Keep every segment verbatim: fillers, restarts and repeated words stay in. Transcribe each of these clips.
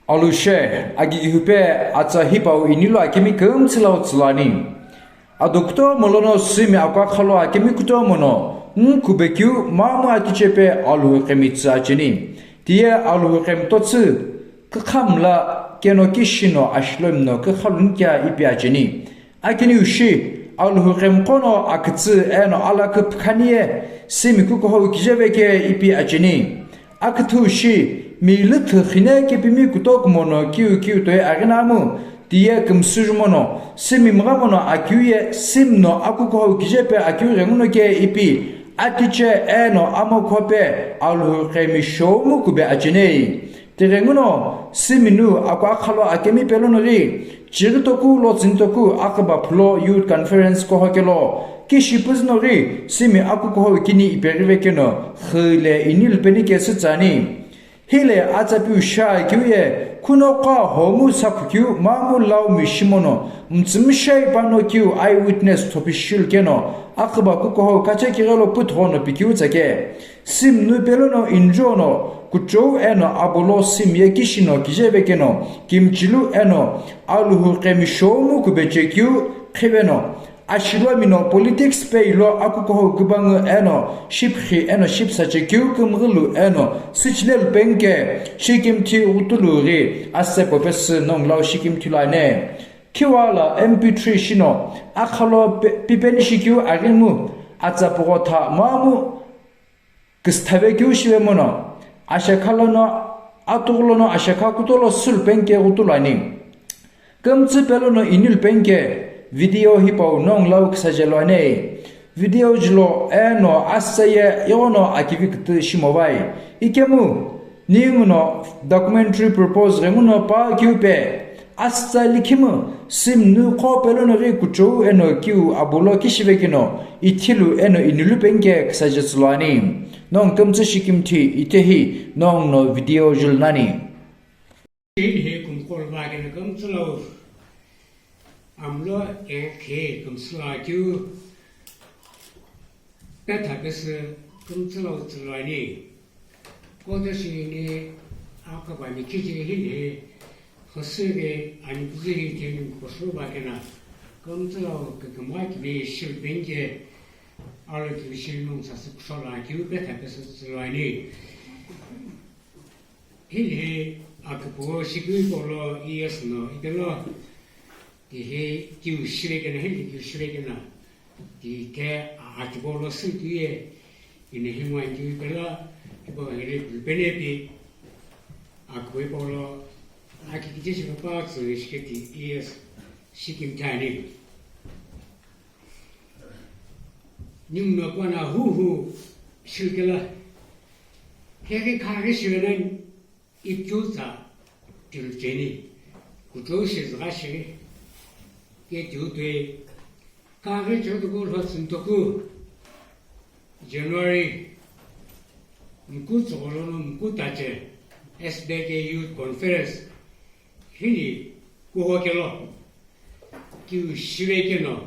Alushe, agigihupe atsa hipau inilo akemi kümtsülau tsüluani. Ado kutomo lono Sümi akwa khalo akemi kutomo no, nkubekeu mamu atichepe Alhou qemi tsü acheni. Tiye Alhou qemi totsü, kükhamla keno kishino ashilomino kükhalunkia ipi acheni. Akiniu shi, Alhou qemqo no akütsü eno alaküpkhaniye, Sümi kukuhou kijeveke ipi acheni. Aküthüu shi, mi lüthü khine kepimi kutokumo no kiu kiu toi aghinamu, tiye kümsüjumo no, Sümi mghamono akiu ye, Sümi no akukuhou kijepe akiu ghenguno ke ipi, atiche eno amokhope, Alhou qemi shoumu kube acheni. Tighenguno, Sümi nu akwa khalo akemi pelono ghi, chighi toku lo tsini toku aküba phulo Youth Conference kohokelo, kishi püzüno ghi, Sümi akukuhou kini ipeghive keno, khile inilupeni ke sütsüani. Hile atsa piu sha kiu ye, khuno qa homu sakhu kiu mamu lau mi shimono, mtsümishai pano kiu eyewitness thopishilu keno, aküba kukuhou kache kighelo pütho no pikiu tsake. Sümi nu pelono injo no, kuchou eno abolo Sümi ye kishino kijeveke no, kimchilu eno, Alhou qemi shoumu kubeche kiu, khiveno, ashilomino politics peilo akukuhou kübangu eno, shiphi eno shipsache kiu kümghülu eno, süchilelu penke, shikimthi ghutulu ghi, asepo pesü nonglau shikimthi luane. Khiwala M P three shino, akhalo pe-, pipeni shikiu aghimu, atsa pogho tha mamu, küsüthave kiu shive mono, ashekha lono, atughu lono ashekha kutolo sulu penke ghutulu ani. Kümtsü pelono inilupeni ke, video hipau nonglau küsaje luane. Video jilo eno asüye ighono akivi kütü shimovai. Ikemu, ninguno documentary purpose ghenguno pa kiu pe, asütsa likhimu, Sümi nu qo pelono ghi kuchou eno kiu abulo kishivekeno, ithilu eno inilupeni ke küsaje tsüluani. Nongu kümtsü shikimthi itehi, nongu no video julu nani. Inhi kumqo luvakeno kümtsülau, amlo ekhe kümsüla kiu, petha pesü kümtsülau tsüluani. Koto shini aküba ni kije hili, khosüghi ani kuzu hi teni kusu bakena, kümtsülau kükümgha kimi shilupeni ke, alo kimi shilunong sasü kusola kiu petha pesü tsüluani. Hili aküpüo shikui polo E S no, itelo, tihi kiu shivekena, hili kiu shivekena, tithe a-, atipolo sü kiu ye, ine hingwan kiu itelo, ipo hili pulpene pi, aküpüo polo, aki kije shikapa tsü shiketi E S shikimthi ani. Ninguno kuana huhu shilukela. Keghi khaghi shivenan ipikeu tsa tilu cheni. Kuchou shi zügha shi. Ye tiu toi. Khaghi cheu tuku lho tsüntoku. January. Mku tsogho lono mku tache. S B K Youth Conference. Hini kuhokelo. Kiu shivekeno.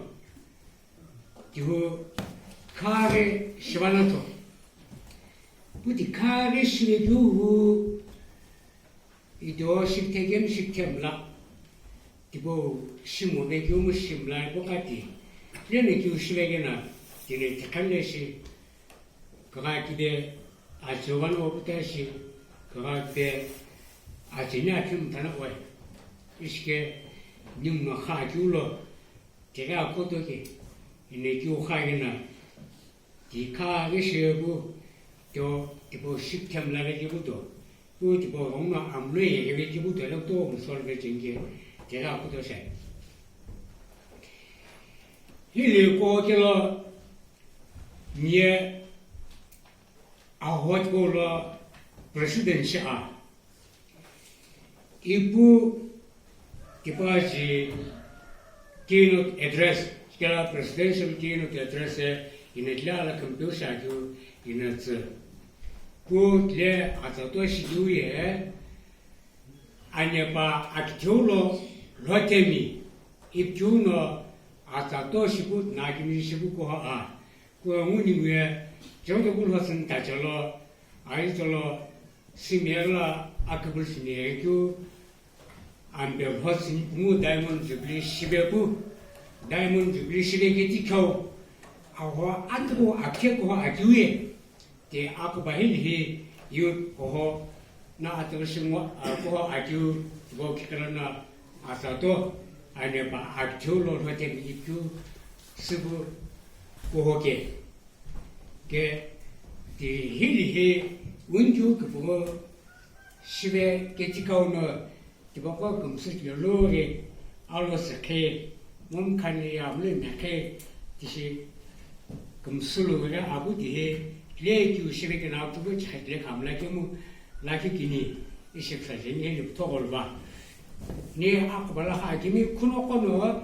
Kiu khaghi shivanatho. Puti khaghi shivekiu hu. Ido shikthekemu shikthemla. Tipo shimovekemu shimla ipo kati. Lene kiu shivekena. Tine tikhanle shi. Kagha kibe acheu vano puta shi, kagha kibe acheni akhi mtana oe. Ishike ninguno kha kiu lo, tega koto ke, ine kiu kha kena, ti khaghi shivepu, to, tipo shikthemla ve kipu to, pu tipo ghongno amlo ye ve kipu to, lo to musol ve chenge, tega koto shi. Hili kokelo, Nye aho tipau lo president shi a. Ipu tipa shi keynote address, kela presidential keynote address e ina tila ala compose akeu ina tsü. Pu tile atsa to shikiu ye, Anepa akitheu lo lhotemi, ipikeu no atsa to shipu na kimi shipu kuho a. Kuho ngu ningu ye, cheu to kulho sün ta chelo, ayi chelo, simi la akübül simi ye keu, Ampe lhotsüni pungu Diamond Jubilee shivepu, Diamond Jubilee shivekiti khau, aho atughu akhe kuho akiu ye, ti akuba hili hi youth kuho na atughu shingo, a, kuho akiu vo kikala na asato, anepa akiu lo lhotemi ikiu sipu kuho ke. Ke ti hili hi unkiu kipungu shive ketikau no tipaqo kümsü lolori alo sekhe, mum khani ya mle mekhe, tishi kümsü lori abu ti hi le kiu shive ke na tu ke chakha le kamla kemu lakhi kini. Ishi psa jeni heli kuthogho lva. Ni akubala kha akimi khuno kono,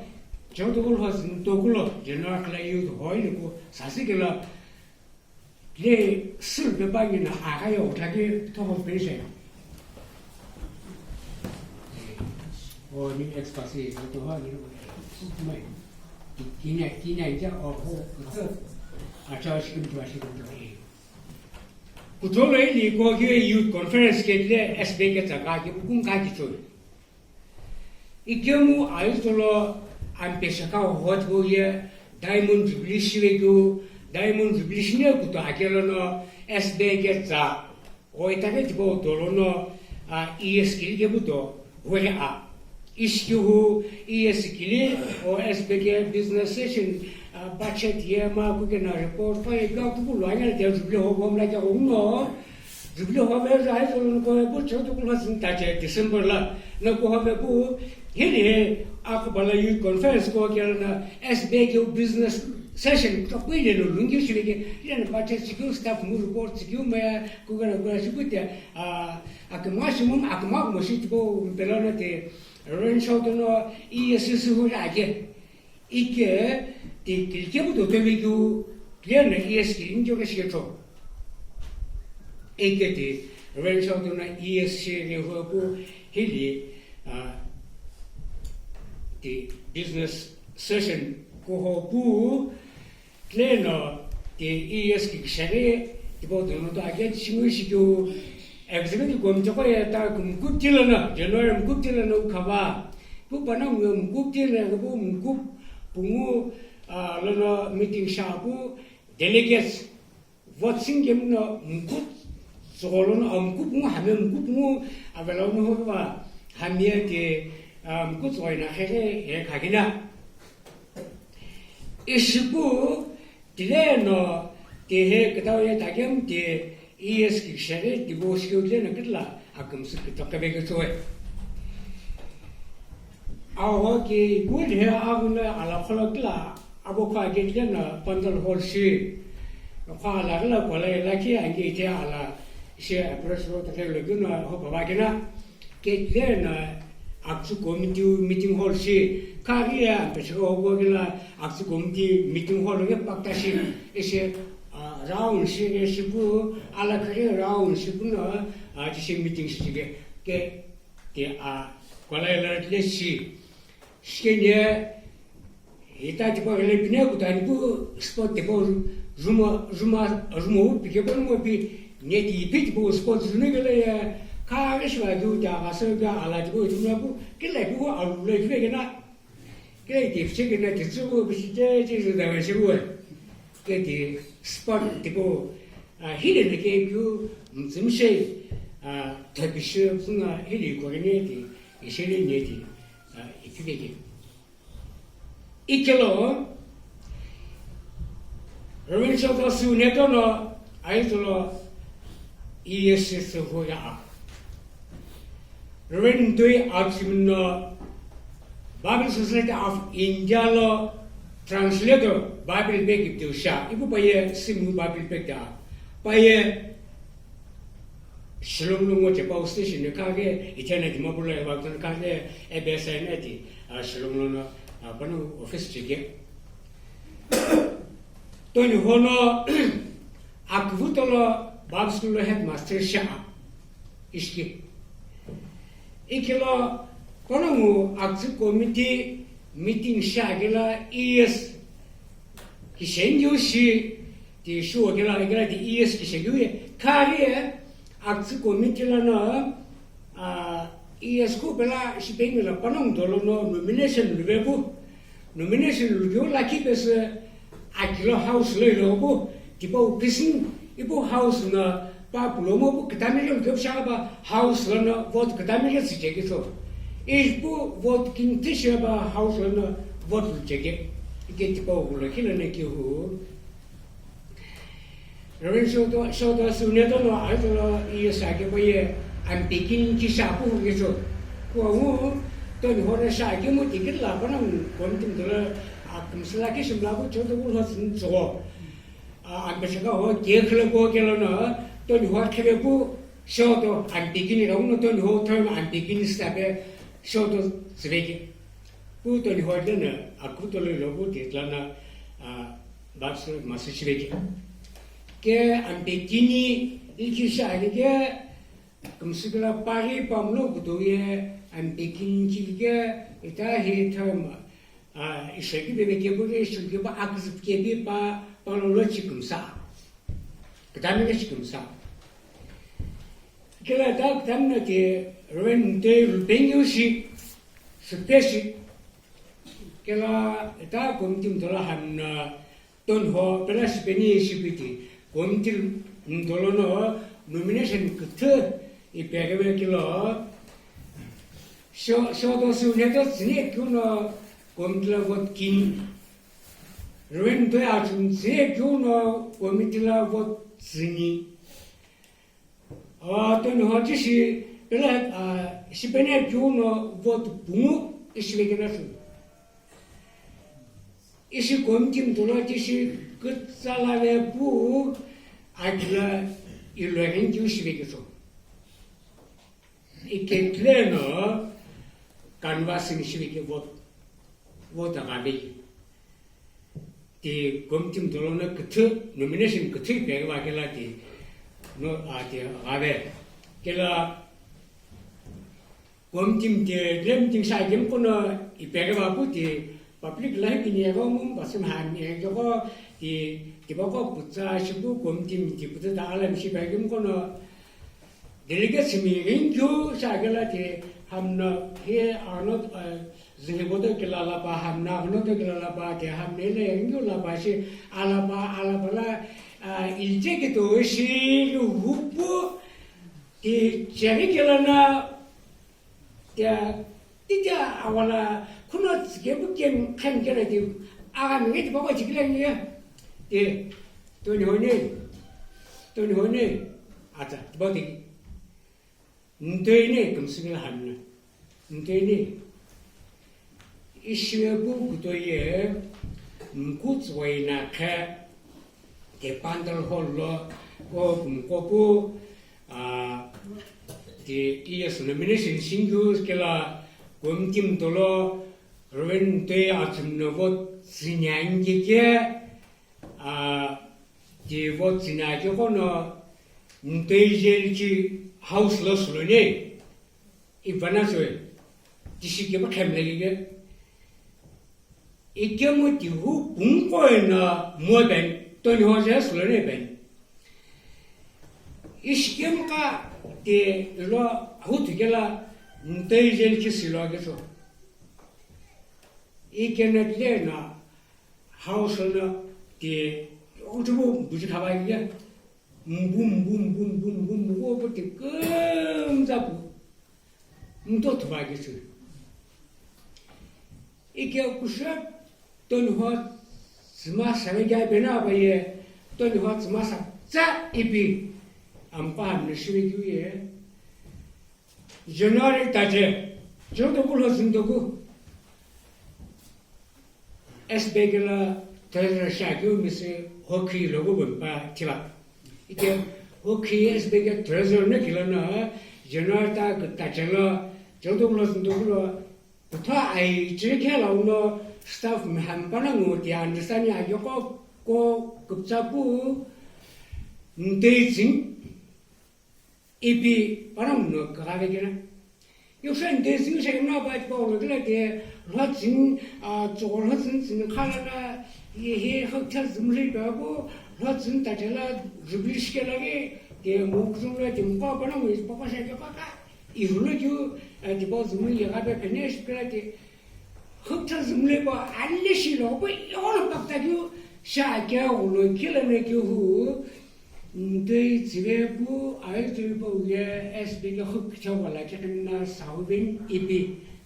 Jodogol house ni tokulo, General Kala Youth hoi ni ku sasi kila, le sir be bangi na aga yo uthaki thogho pension. O ni ex-pasi, to ho ni mai. Kinya, kinya ija, o ho, acha shikim tu, shikim tu. Kutolo ili ko ki youth conference ke le S B ke tsaka ki bukung ka ki choi. Ikemu aitolo ampesha ka hot go ye Diamond Jubilee shive ku, Diamond Jubilee shine kuto akelo no S B ke tsa. O itake tipo dolo no, a, E S kili ke buto. Wele a, ishi hu E S kili, o S B K business session, a, budget ye ma kukena report, pa ye ka kuku lwanya de Jubilee ho bomla ke uno. Jubilee ho be ai so ko bu cho to kula sin ta che December la. Na ko ho be bu, hili he, akubala youth conference ko ke na S B K business session to ko ile lo lungi shi ke, ile na budget shi ku staff mu report shi ku ma kukena kukena shi ku te, a, akma shi mu, akma mo shi tipo pelana te, Rancho to no E S C hu ra ke. Ike ti kilike bu do tebe ku clear na E S ki injo ke shi tho. Ike ti Rancho to na E S shi ne ho ku hili, a, ti business session ko ho ku Tleno ti E S ki kishari, tipo dono to ake chingu shiku executive committee ko ye ta kum kupti lana, January kum kupti lana ukhava. Pu pana ngu kum kupti lana, pu kum kup pungu, a, lana meeting shapu, delegates, vote sing game no kum kup, sogolo no, a, kum kup ngu hame kum kup ngu, avela no hova, hamie ti, a, kum kup soina khere, he khagina. Ishipu tileno tihe kitaye takem ti E S ki sheri tibo shiu tileno kitla akümsü kito kebekitsoe. Aho ki good he aguna ala kholo kila abo kha ke tileno pandal hall shi. Kha ala kila kola ila ki angi te ala shi approach ro ta kelo guna ho baba kina. Ke tlena aktsü committee meeting hall shi, kha ri ya, peshi ko ko kila aktsü committee meeting hall ke pakta shi, ese, a, round shi ke shipu, ala kare round shipu na, a, jise meeting shi ke, ke, ke, a, kola ila tle shi. Shikenya, ita tipo ele pine kutani pu spot tipo ruma, ruma, ruma u pike pon mo pi neti pi tipo spot rune gele ya ka ge shwa du ta ga se ga ala tipo ruma pu kila pu alu le kile gena. Kila iti fiche gena ti tsu pu shi je je da ga shi pu. Ke ti spot tipo, a, hile ne ke pu mzimshe, a, tapishe puna hile ko gene ti ishele neti, a, ipike. Ikelo, Reverend Shota Siu Neto no aitolo E S S ho ya a. Reverend Ntui Atsum no Bible Society of India lo translator Bible bag ipteu sha. Ipu paye simu Bible bag da. Paye Shillong lo ngo chepa station ne kha ke, ithena Dimapur lo eva khan kha ke, A B S I na ti, a, Shillong lo no, a, pano office cheke. Toni hono, akvutolo Bible school lo headmaster sha, ishki. Ikelo, kono ngu aktsü committee meeting sha kela E S kishenyu shi, ti shuo kela, kela ti E S kishenyu ye, kha ke, aktsü committee lana, a, Yes, ku pela shipeni la panongu dolo no nomination luve pu. Nomination lukeu lakhi pesü akilo house lo ilo pu. Tipau pisin ipu house no pa pulomo pu kitami lo keu shaba house lo no vote kitami lo si cheki so. Ipu vote kinti shaba house lo no vote cheki. Ike tipau kulo kilo ne ki hu. Reverend Shoto, Shoto Suneto no aito lo iye sake pa ye ampikini ki shapu ke so. Ko ngu to ni hore sake mo tikit la pa na committee dolo akum sala ke shimla ko choto ko lo sin so. A ampishaka ho ke khlo ko ke lo no to ni ho khebe ku Shoto ampikini ro no to ni ho term ampikini sabe Shoto siveke. Ku to ni ho de na akuto lo lo ku te la na a Baptist Master Shiveki. Ke ampikini ilki sha ke kumsikla pari pamlo kutoye ampikini ke ita he term a ishaki bebe ke bure shulke ba akzip ke bi pa palo lo chi kumsa. Kitami ke chi kumsa. Kela ta kitami na ke ren te rubenyo shi supeshi. Kela ta committee mtola hamna Tonho pela shipeni shipiti committee mtolo no nomination kuthu ipegeme kilo. Sho, sho to su ne to tsine kyu no committee la vote kini. Ren to ya chun tsine kyu no committee la vote tsini. A, Tonho tishi pela, a, shipeni kyu no vote pungu ishivekena su. Ishi committee mtolo tishi kutsalave pu akila ilorin kyu shiveketso. Ikekle no canvassing shiveke vote, vote agave. Ti committee mtolo no kuthu, nomination kuthu ipeghe vakela ti, no, a, ti agave. Kela Committee mte, kile meeting sha kemu kono ipeghe va pu ti public life ni ego mu basim han ni ego ti, ti bako putsa shipu committee mte putsa ta alam shi peghe kemu kono delegates mi ringkyu sha kela ti hamna he arno, eh, zini bodo kila la pa hamna arno to kila la pa ti hamna le ringkyu la pa shi ala pa, ala pa la, ah, ilje ke to shi lu hupu ti cheri kila na Tia, titia awala khuno tsikepu ken khan kere ti aga mingi ti bako chikile ni ya. Ti, Tonho ne, Tonho ne, ata, ti bako ti. Ntoi ne, kumsing la hamna. Ntoi ne. Ishiwe pu kutoye, mkutsuwe na khe, Te Pandal Hall lo, ko kumkopu, a, te E S nomination singyu kela committee mtolo, Reverend Ntoi Atsumno vote tsinya ngike, a, te vote tsinya ke kono, Ntoi Jail ki house lo sulone, ivana soe, tishi ke ba khamle ke, Ikemu tihu pungko ina mo ben, Tonho je sulone ben. Ishikemu ka te lo hu thikela Ntoi Jail ki silo ke so. Ikena le na house na te utubu buji khaba ke. Mbu, mbu, mbu, mbu, mbu, mbu, opo te kumza pu. Mto thuba ke su. Ike kusha Tonho tsima sare ga bena ba ye, Tonho tsima sa tsa ipi. Ampa amne shiri kiu ye. January taje, jodo kulo zindoku. S B K la treasurer sha keu misi hockey logo bumpa thiba. Ike hockey S B K treasurer na kila na January ta taje la, jodo kulo zindoku lo, kutha ai chiri khe la uno staff mhampa na ngu ti understand ya yoko ko kupcha pu ntei zing. Ipi panongu no kagha vekena. Yoshan de zing shai no ba pa lo kila de lhotsin, a, tso lhotsin tsin khala na, ye he hotel zumri ba bo, lhotsin ta jela zubli shikela ge, de mo zumri de mo pa panongu is pa pa shai pa ka. Ihulo keu, eh, tipau zümü yegha pe phene shipela ti, hüptha zümüle pa ale shi lo pa ighono pakta keu, sha keu ghulo kila ne keu hu, ntei tsive pu, ai tsive pa uye, S P ke hüptha wala ke kena sahu ben ipi,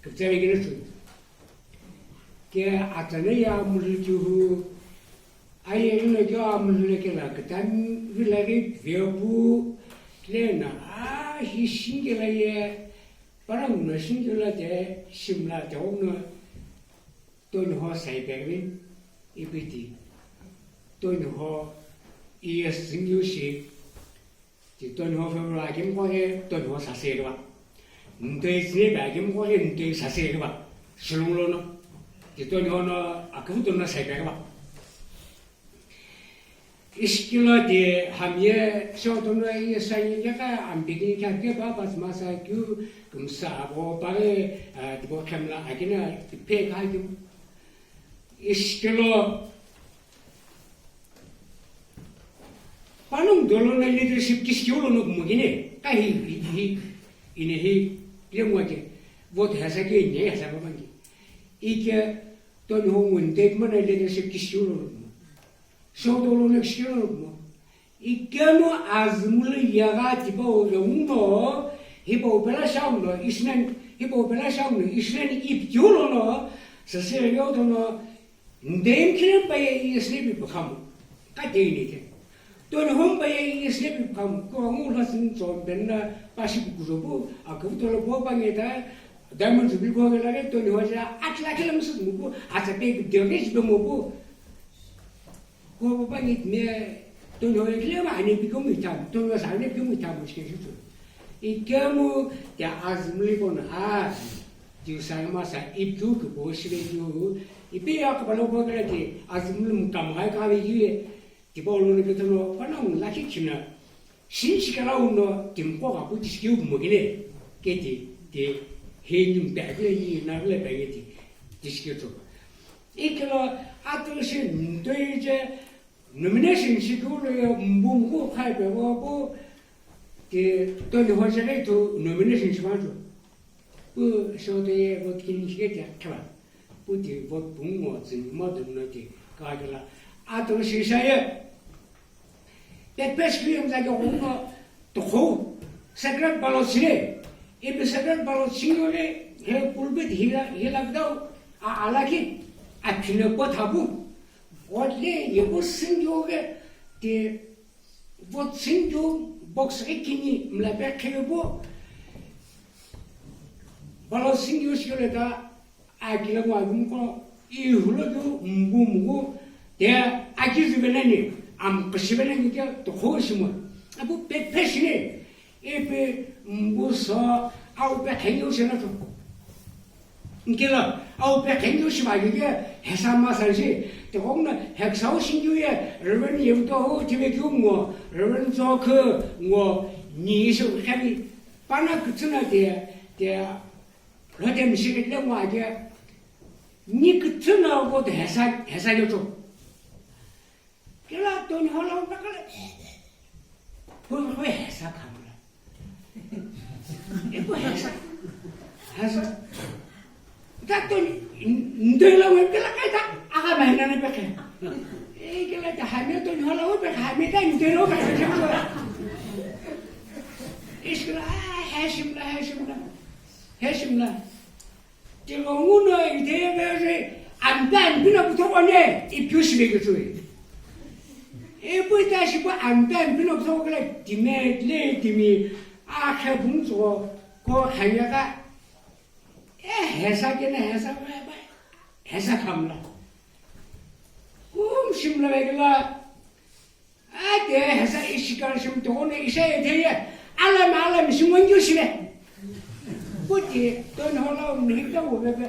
küptsa ve kena chu. Ke atsa ne ya mulu keu hu, Aye ino kyo amulhule kela kütami vilaghi vepu lena, a hi shingela ye, parang no shingela te, shimla te ono, toniho saipeghi, ipiti, toniho iye singyu shi, Ti toniho February akimqo ghi toniho sasüye keba. Ntoi tsünepe akimqo ghi ntoi sasüye keba. Shilong lono. Ti toniho no aküvü tono saipeghi keba. Isikilo ti hami ye shotono ye saye keka ampikini kya keba bus masa kyu kümsa abo pare, eh, tipo khemla akina ipe kha kyu. Isikilo Panongu dolo na leadership kisikeu lono kumokine, ka hi, hi, hi, ine hi, lemwa ke, vote hasa ke, ine hasa babangi. Ike, toniho ngunte kuma na leadership kisikeu lono kumo. So dolo na kisikeu lono kumo. Ikeno azumulu yaga tipa uve uno, hipa upela shauno, isnen, hipa upela shauno, isnen ipkiu lono, sasire yotono, Ntemi khilem paye iye snepi pukhamu. Ka deini ke. Toniho paye iye snepi pukhamu. Ko ngu la sin chom benna pashi kukuzo pu. Aku tolo po pa ngeta. Diamond jubilee ko gela ke toniho ja atla kila musu muku. Ata pe de ne jibe mo pu. Ko pa ngit me toniho le ma ane pi ko mi tam. Toniho sa ane pi ko mi tam shi ke shi. Ikemu ya azmli kona a. Tiu sa ma sa iptu ke po shi ke tiu. Ipi ya kabalo bo kala ti azumlu mukamu ghai kaghi ye, tipau lono ketono, panongu lakhi khina, shin shikala uno, timqo gha pu tisikeu kumokine, keti, ti, he ni mpe akile ni na le pe ti, tisikeu to. Ikelo, ato shi ntoi je, nomination shikeu lo ye, mbu mbu khai pe wo pu, ti, toniho je le tu, nomination shima tu. Pu shoto ye vote kini shike tia khala. Pu ti vote pungu ngo tsini mo dum no ti ka khala. Ato shisha ye. Pe pes kri yam zaki hongo to kho. Secret ballot sire. Ipi secret ballot singo le he pulpit hila, hila dau. A alaki. A phine po thabu. Vote le ye bo singo ke ti Vote singyu box ekini mla pe khepe bo. Ballot singyu sikele ta akila mo agum ko i hulo du mbu mbu te aki zube nani am kasibe nani ke to kho shimo. Abu pe pe shine. Ipi mbu so au pe khenyu shena to. Nkela, au pe khenyu shimaghi ye, hesa ma sanshi, te kong na, heksau shingyu ye, Reverend Yevto ho, tive kyu ngo, Reverend Zokhu ngo, ni isu khabi, pana kutsuna te, te, rote mishikit le ngo age, ni kutsuna go te hesa, hesa yoto. Kela toniho la upe kala. Pu pu hesa khamla. Ipu hesa. Hesa. Ta toni ntoi la upe kala kaita. Aga mahina na pekhe. E kela ta hame toniho la upe hame ta ntoi la upe kala. Iskula, ah, heshimla, heshimla. Heshimla. Tighonguno itheyeveghi ampe ampino kuthokone ipiu shivekitsui. Ipu ita shipu ampe ampino kuthokole timi le timi akhe bungtsuko ko khanyaka. E hesa kene hesa, hesa khamla. Kum shimla vekila. Ate hesa ishikar shim togone isha eteye, alami alami shingongyo shime. Kuti toniho la umni hita webebe.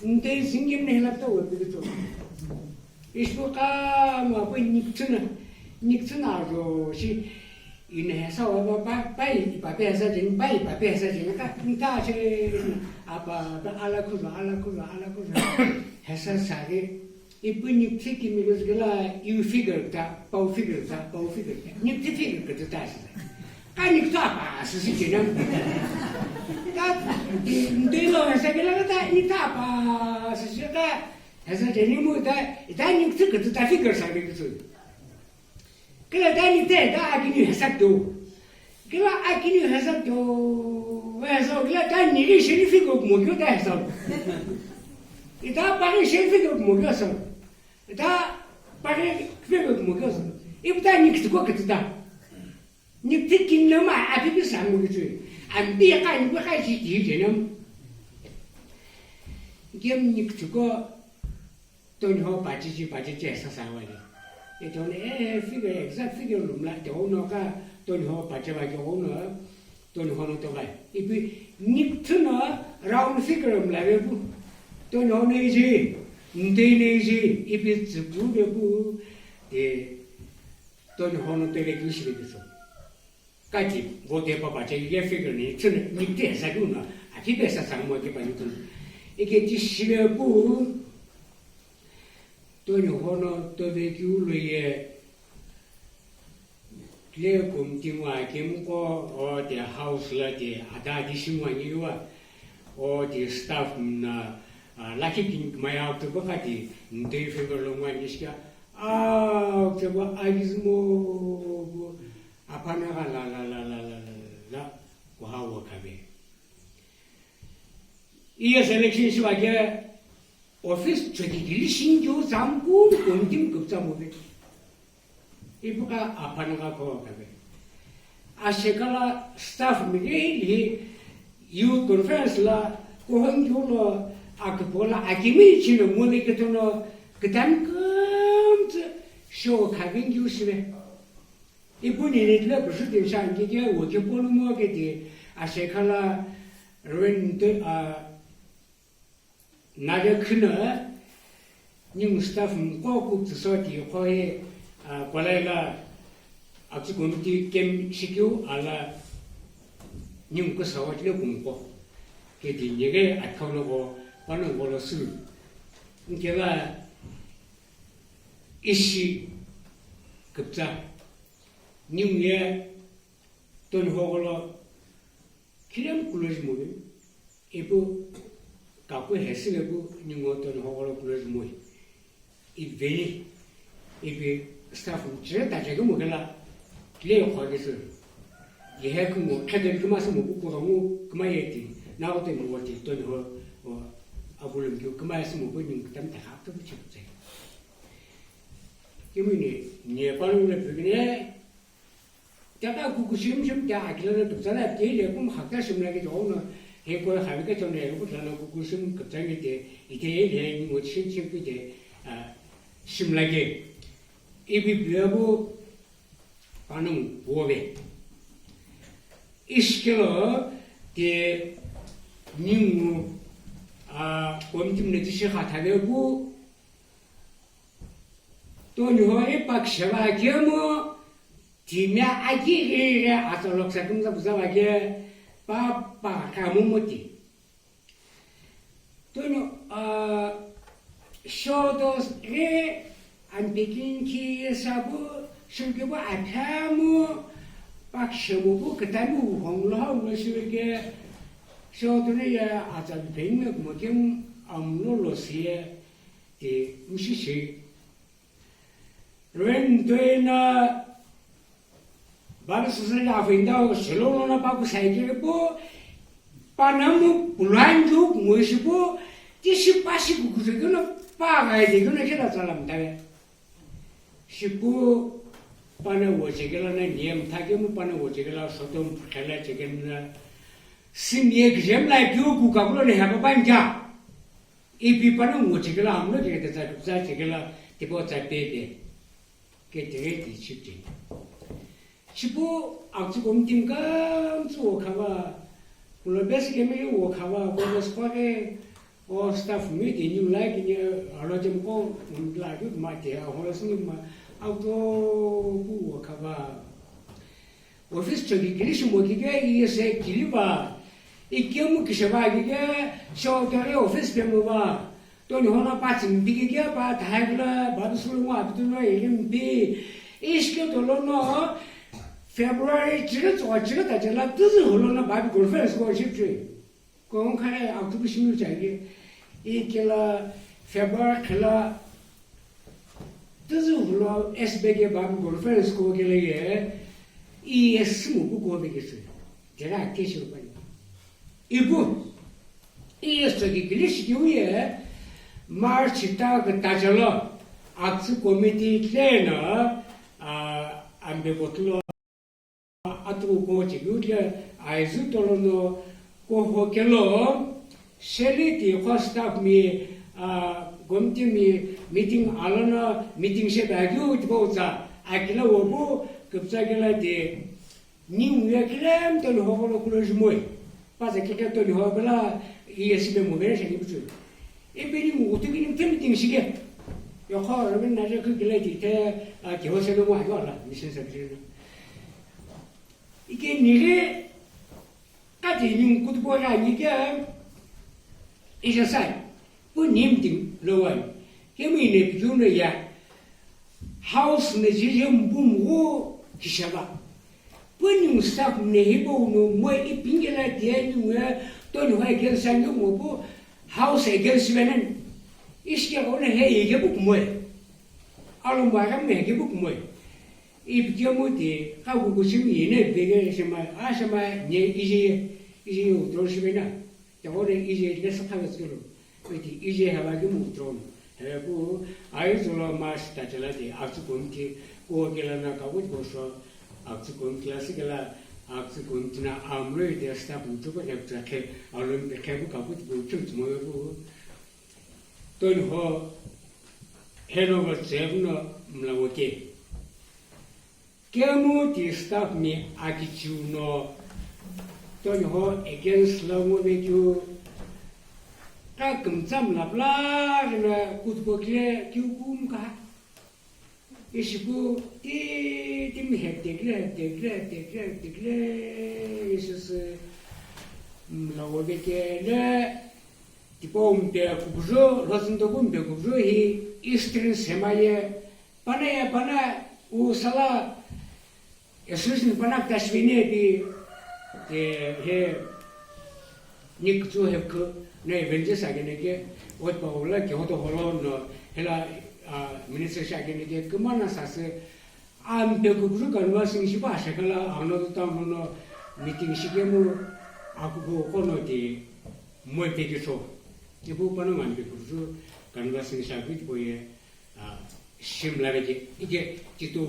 Nte singim ne hila ta webebe to. Ishbu ka ma bu niktsuna, niktsuna ro shi. Ine hesa weba pa, pa i pa pe hesa jin, pa i pa pe hesa jin ka nta che. Apa pa ala kuzo, ala kuzo, ala kuzo. Hesa sare. Ipu nikthi kimi lo zikela, iu figure ta, pau figure ta, pau figure ta. Nikthi figure ka ta shi. Ka nikthi apa, sisi jina. Ta, ntui lo hesa kela ta, ita pa, sisi ka, hesa jeni mu ta, ita ni kutsu kutsu ta figure sa ni kutsu. Kela ta ni te, ta akini hesa tu. Kela akini hesa tu, hesa kela ta ni ri sheni figure mo kyo ta hesa. Ita pa ri sheni figure mo kyo sa. Ita pa ri figure mo kyo sa. Ipu ta ni kutsu ko kutsu ta. Ni pikin no ma, a pipi sa mo kichwi. An bi ka ni ka chi ti je nam. Gem ni kutsuko, Tonho pachi chi pachi che sa sa wa le. E ton e figure, exact figure lum la, te ono ka, Tonho pachi wa ke ono, Tonho no to bai. Ipi ni kutsuno round figure lum la ve bu. Tonho no iji, nte no iji, ipi tsupu ve bu. E, Tonho no tele kyu shibe kiso. Kati, vote papa che ye figure ni, tsune, ni te sa du na, a ki be sa sa mo ke pa ni tu. Ike ti shibe pu, Tonho no tove kyu lo ye, le kum ti ngwa ke mu ko, o te house la te, ada di shi ngwa ni wa, o te staff na, a, lucky pink mai out to ba kati, nte figure lo ngwa ni shi ka, Au, tsebo agizmo bu aphanagha la, la, la, kuha wo kabe. Iya selection shiba ke office choti gili shinju zamkun kundim kuptsa mo be. Ipuka aphanagha ko kabe. Ashekala staff migili youth conference la kuhon julo akipola akimi chino mole ketono kitam kumtsu show khavin ju shibe. Ipu nini tile kusu din shan kike wo ke ponu mo ke di ashekala ren de a Nade khino, ningu staff mqo kuk tsuso ti qo ye, a, kolai la atsu committee kem shikeu ala ningu kusawa tile kumqo. Ke di nyege atkau no ko, pano ngolo su. Nke la ishi kuptsa. Ningu ye Tonho gholo khilemu kuloji mobe, ipu kaku hesile pu ningu Tonho gholo kuloji moi. Iveni, ipi staff chire ta cheke mo kela, le khwa ke su. Yehe kumo, khadel kuma se mo pu kurongu, kuma ye ti, na o te mo ti, Tonho, o, abulum kyu, kuma ye se mo pu ningu tam ta hap to pu chi pu che. Kimini, nye panu le pigine, Tata kukushim shim ta akilana tupsana tile kum hakta shimla ke jono he ko khavi ke chone ko tana kukushim kapchang te ite le ni mo shim shim pite, a, shimla ke ibi biabu panung bobe. Iskelo te ningu, a, komtim ne tishi kha thave bu Tonho e paksheva kemo Timi aki ghi ghi atsa loksa kumtsa puza va ke pa, pa khamu muti. Tunu, ah, shodo ghi ampikin ki sabu shulki bu aphamu pakshemu bu kitamu honglo honglo shulke shodo ne ya atsa pengme kumokim amlo lo siye ti mushishi. Rentoi na bari sasali afuindau silo lona paku saikiri pu panamu pulanju kungoshi pu tishi pashi kukujo kino pa gaide kino kila tsalam tawe. Shipu pana wo chekela na niyam thakemu pana wo chekela sotom khela chekemna simye kijem la kyu ku kakulo ne hapa panja. Ipi pano ngo chekela amlo ke tsa tsa chekela tipo tsa pepe. Ke tere ti chipti. Chipu akchu kom tim kam chu wo khava. Kulo bes ke me wo khava, ko bes ko ke o staff mi ti new like ni alo tem ko la ju ma te a hola sini ma auto ku wo khava. Office choki kili shimo kike iye se kili va. Ikemu kisheva kike shotore office pemo va. Toni hono patsi mpiki kike pa thai kula babi sulu ngo apitu no ilim pi. Ishke tolo no February chighi tsügho chighi ta chela tüzü hulo no Bible conference ko shipchoi. Kong kha October shimi chagi. Ikela February khala tüzü hulo S B K Bible conference ko kele ye. I esimu ku ko be kesi. Jera ke shi ko. Ipu, iye soki kilishi kiuye, March ta kitacha lo, atsü committee tlena, a, ambe kotlo, atu ko chikiu tle, aizu tolono, ko ho kelo, sheli ti ko staff mi, a, committee mi meeting alono, meeting she ba kiu tipo tsa, akila wobu, kupsa kila ti, Ningu ye kile mtoni hogolo kulo jumoi. Paza kike toni hogolo, iye sibe mo bere shani butu. Ibe ningu utu kini mtemi ting shige. Yokho, ramin na je kukile ti te, a, kiho se no mwa yola, mission sa kile. Ike nile, kati ningu kutu bo ya nike, ija sai. Pu nimting lowai, kemu ine pikiu no ya, house ne jije mbu mghu kishaba. Pu ningu staff ne hibo uno mwe ipingela dia ningu ya toni hoi against sanyo mo pu house against venen. Ishke kone he yege buk mwe. Alo mbaga me yege buk mwe. Ipikemu ti kagu kuchimi ine bege shema, a shema nye ije, ije utro shibena. Tegho de ije le sakha ve tsukelo. Iti ije hava ki mu tron. He ku, ai zolo mas tatela de, atsu konti, ko kela na kabu boso, atsu konti la sikela, atsu konti na amre de sta puntu ko de trakhe, alon pe khe ku kabu boso mo ku. Toni ho, heno va tsevno mla woke. Kemu ti staff mi akichiu no, toni ho against la ngo ve kiu, ka kumtsam la pla rina kutko kile kiu kum ka. Ishiku ti, ti mi hep tekle, hep tekle, hep tekle, hep tekle, isis, mm, la ngo ve kele, tipo mpe kubjo, lozin toku mpe kubjo hi, Eastern Semaye, Pana ya pana u sala association pana kutashvene pi, eh, he, ni kutsu he ku, na evangelist agene ke, ot pa ula ke hoto holo no, hela, ah, minister sha agene ke, kumana sase, ampe ku bru kanwa sing shiba shakala, ano to town no, meeting shikemu, aku ko kono ti, mo pe ke so. Ibu pana man pe ku bru kanwa sing shaku ti boye, Ah, shimla veke, ike, titu,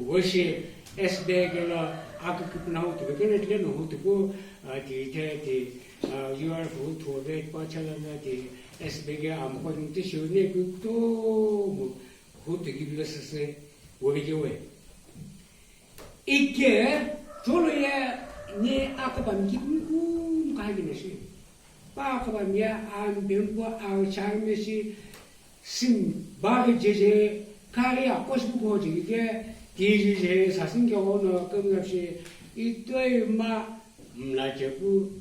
voshi, S B ke lo, aka kipna ho tu veke, ne tle no ho tu ko, ah, ti, te, ti, ah, you are who to ve, pa chala na ti, S B ke am ko ni ti shu ne ku to, mo, ho tu ki bla se se, wo veke we. Ike, tolo ye, ni aka pam ki kum ka ha ki na shi. Pa aka pam ya, am bem ko, au char me shi, Sim, bagi jeje, kari a kos bu ko jeje, ti jeje, sasin ke ono, kem na shi, itoi ma, mla jeku.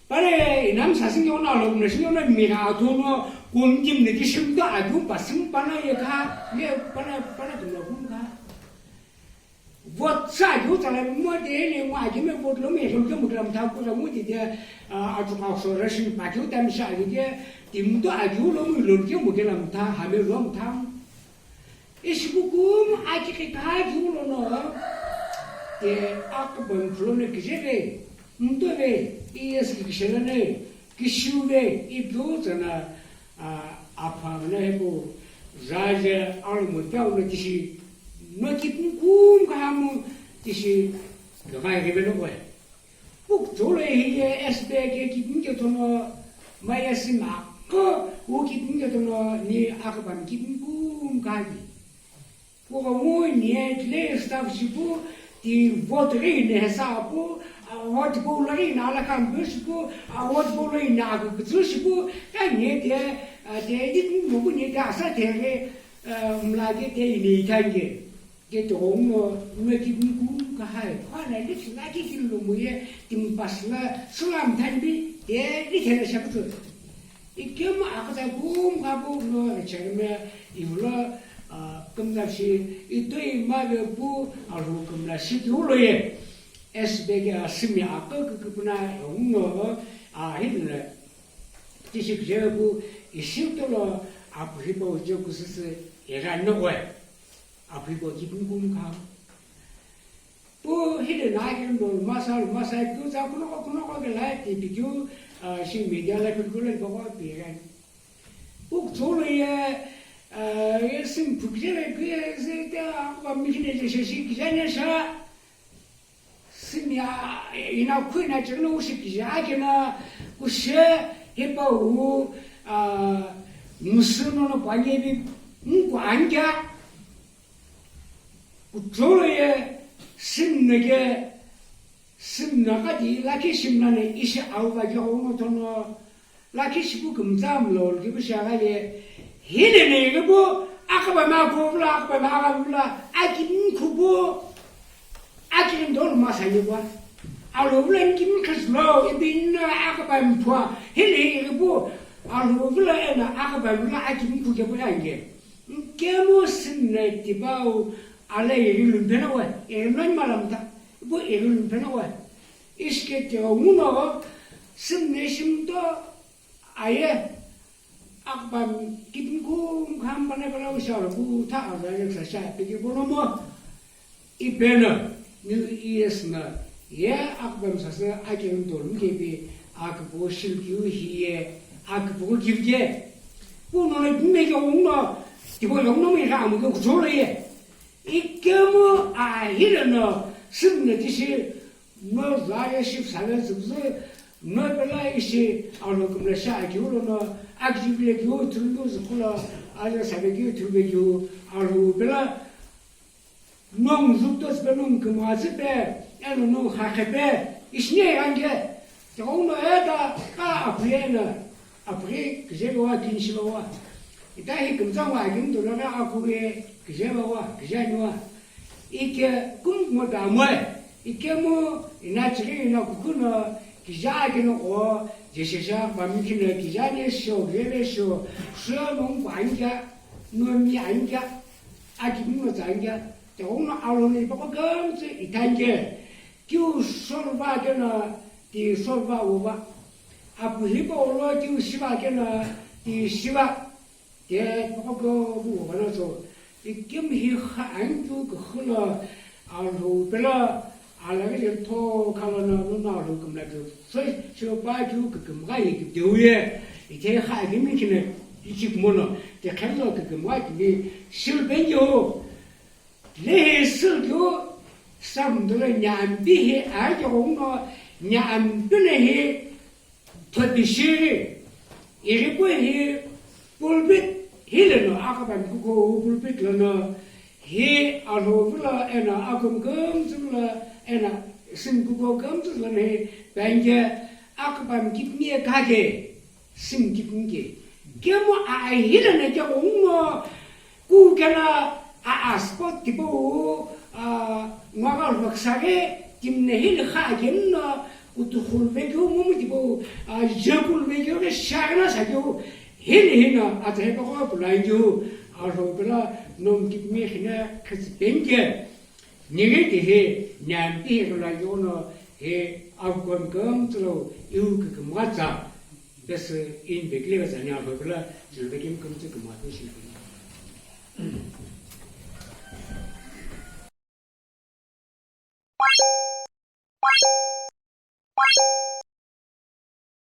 Pare, inam sasin ke ono, alo, mla shi ono, mira atono, kum kim ne, ti sim to, adu, pasim, pana, ye ka, ye, pana, pana, tum, kum ka. Vote sa ju tsala mo de ne mo agi me vote lo me hum ke muklam tha ku la mo de de, ah, atu ka so ration pa ju tam sha agi de, tim to agi lo mo lo ke muklam tha ha me lo tha. Ishi ku kum agi ke ka ju lo no. De ak ban lo ne ke je ve. Mto ve, i es ke shela ne. Kishiu ve, i blo tsana, a, apha na hepo, raja, almo, pau na tishi, no ki kum ka hamu, tishi, ka kai ke beno kwe. Puk tole hi ye, S B ke ki kum ke tono, ma ya si ma, ko, u ki kum ke tono, ni akabam ki kum ka ki. Kuka nguni ye tle staff shipu, ti vote ri ne sa pu, a vote po la ri na la kam pu shipu, a vote po ri na ku ku shipu, ka nye te, a te di ku mo ku nye te asa te re, a, mla ke te ni ta nge. Ke to mo, me ki ku ku ka hai, kwa na le na ki ki lo mo ye, ti mo pas la, salam tan bi, te ni te na shapu. Ikemu akata kum kapu no chairman iwlo A, kümla shi itoi mave pu Alhou kümla shi keu loye. Esibeke asümi aküküküpüna eungu no, a, hidile tishi kije pu ishi tolo apu hipau je kusüsü era nowe. Apu hipau kipum kum kha. Pu hile na kendo masa, masa keu za kunoko, kunoko ke la ti pi keu, a, shi media la keu kule boko pi ran. Pu kucholo ye, a, ye sim pu kije le keu ye ze te a, wa mi kine je she shi kije ne sha. Sim ya, ina kuina je no shi kije a kina, ku she hipau, a, musu no no pa nye bi, nku anja. Kucholo ye sim nege, sim naga di lakhi shimla ne ishi auva je hono tono, lakhi shipu kümtsa mlo kibu shagha ye, hile ne kibu akaba ma ko bula, akaba ma aga bula, aki mkhubu, aki ndol masa ye kwa. Alo bula nki mkhas lo, ibi na akaba mphwa, hile kibu, alo bula ena akaba bula aki mkhu je bula nge. Nkemu sinna tipau ala eri lumpena wa, eri nani malamta, ipu eri lumpena wa. Iske te nguno sinna shimto aye, akbam kitnku mkham bana bala ushar bu tha aza sa sha peki bonomo. Ipeno, New Year's na, ye akbam sasa akin dolum kepi akbo shilkiu hiye, akbo givge. Puno ne bimeke ungno, tipo yongno mi ra amuke kucholo ye. Ikemo ahira no, simne tishi, no zaya ship sale zubzu, no pela ishi, ano kumle sha akiu no, akjibile kiu, tulbu zukula, aja sabe kiu, tulbe kiu, ano pela, Nong zuktos pe nong kümazü pe, eno nong hakhe pe, ishine yange, tighono eta, ka apuyena, apuye kije lowa, kinshi lowa. Ita hi kümtsang wa, akim dolo na akure, kije lowa, kije niwa. Ike kum mo damwe, ike mo, ina chiri, ina kukuno, kije akino o, jesesha, pamikino, kije ne sho, gele sho, sho nong kwa anja, no mi anja. Aki mino tsa angia, te ono aloni bako gamtse itange, kiu solva kena, ti solva uva. Apu hipa olo kiu shiva kena, ti shiva. Te bako bu uva na so, ikim hi kha angiu kukhuna, alo pela, Alaghi le tho khala no no na lo kümla keu. So, so pa keu kükümgha ye keu ye. Ithe kha gimi kine, ichik mono. Te khan lo kükümgha kimi, sil ben yo. Le he sil yo, sam dole nyambi he, a yo no, nyambi ne he, Thotishiri, iripu hi pulpit hileno, akabam kuko pulpit lono, hi alhou vilo eno, akum kumtsumlo eno, sim kuko kumtsumlo hi, benge, akabam kitni kake, sim kitni ke. Kemo a hileno ke ungo, Ku kena a, a spot tipau, a, ngwagha lhoksaghi, timne hili kha agenno, kutukhul vekeu momu tipau, a, jekul vekeu ghi shagna sakeu, hili hina, athe pako pulangeu, a, lhopela, nom kitmi hina, khitsipenge. Nighi tihi, nyampi hi rula yono, he, avkom kom tsulo, iu kikimwatsa. Bese in bekle ga zanya avkom la, zulu bekim kom tsu kimwatsa shi.